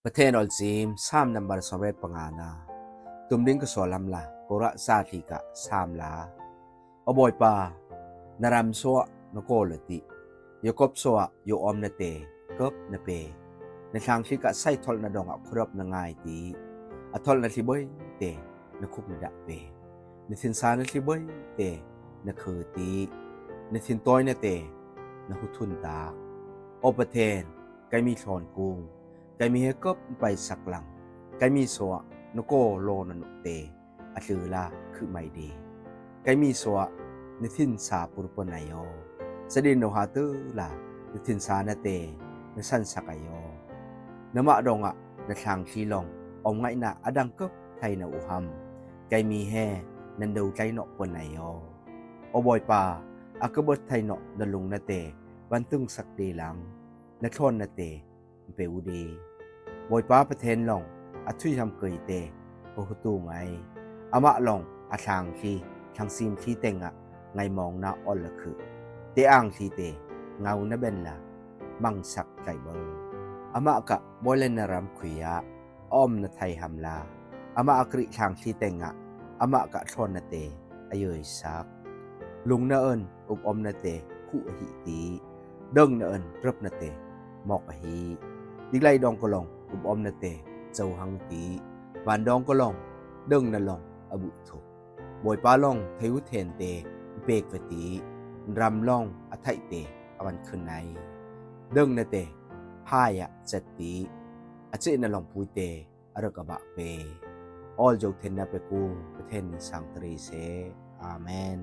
ປະເທນອອນຊີມ ຊາມນຳບັນສອງເວັດປະງານາ ຕຸມດິງກະຊວລຳລາ ໂກລະຊາທິກະຊາມລາ ອອບອຍປາ ນະຣຳຊວະ ນະໂກລະຕິ ໂຍກົບຊວະ ໂຍອອມນະເຕ ເກີບນະເປ ນະທາງທິກະໄຊທໍລະນະດອງອະ ຄົຣອບນະງາຍຕິ ອະທໍລະນະທິເບົຍເຕ ນະຄຸກນະດະເປ ນະທິນຊານະທິເບົຍເຕ ນະຄືຕິ ນະທິນຕອຍນະເຕ ນະຫຸທຸນຕາ ອອປະເທນ ໄກມີຊອນກຸງ ໄກມີເຮເກີບໄປສັກລັງ ໄກມີຊວະ ນະໂກໂລນະນຸເຕ ອະຈືລາ ຄືໄມເດ ໄກມີຊວະ ນະທິນຊາປຸຣປະໄນໂຍ ສະດິນໂນຫາຕື້ລາ ນະທິນຊານະເຕ ນະສັນສະກາໂຍ ນະມະດອງອະ ນະທາງທີ່ລອງ ອອມໄງນະອະດັງເກີບໄທນະອຸຫຳ ໄກມີແຮ ນັນໂດໄຕເນາະປະໄນໂຍ ອອບອຍປາ ອາກະເບີດໄທເນາະ ນະລຸງນະເຕ ວັນຕຶງສັກເດລັງ ນະທອນນະເຕ ເປອຸເດ ບອຍປາປະເທນລອງ ອະທຸຍທຳເກີຍເຕ ໂກໂຮຕູໄງ ອະມະລອງ ອະທາງທີ່ ທາງຊີມທີ່ແຕງອະ ໄງມອງນາອອນລະຄື ເຕອ່າງທີ່ເຕ ເງົານະເບັນລາ ມັງສັກໄຕເບີ ອະມະກະ ບອຍແລນນະຣຳຄຸຍອະ ອອມນະໄທຫຳລາ ອະມະອາກຣິທາງທີ່ແຕງອະ ອະມະກະທອນນະເຕ ອະເຍີຍສັກ ລຸງນະເອິນ ອຸບອອມນະເຕ ຄຸອະຫິຕິ ເດິງນະເອິນ ເຣິບນະເຕ ມອກອະຫິ ດິກໄລດອງກະລອງ ອຸບອອມນະເຕ ເຈົ້າຫັງຕິ ບານດອງກະລອງ ເດິງນະລອງ ອະບຸທຸກ ບອຍປາລອງ ໄທຫຸເທນເຕ ເປກະຕິ ນະຣຳລອງ ອະໄທເຕ ອະວັນຄືນໄນ ເດິງນະເຕ ພາຍະເຈັດຕິ ອະເຈນະລອງພູເຕ ອະເລິກອະບະເປ ອອລໂຈເທນນະເປກູ ປະເທນສັງຕະຣີເຊ ອາເມນ.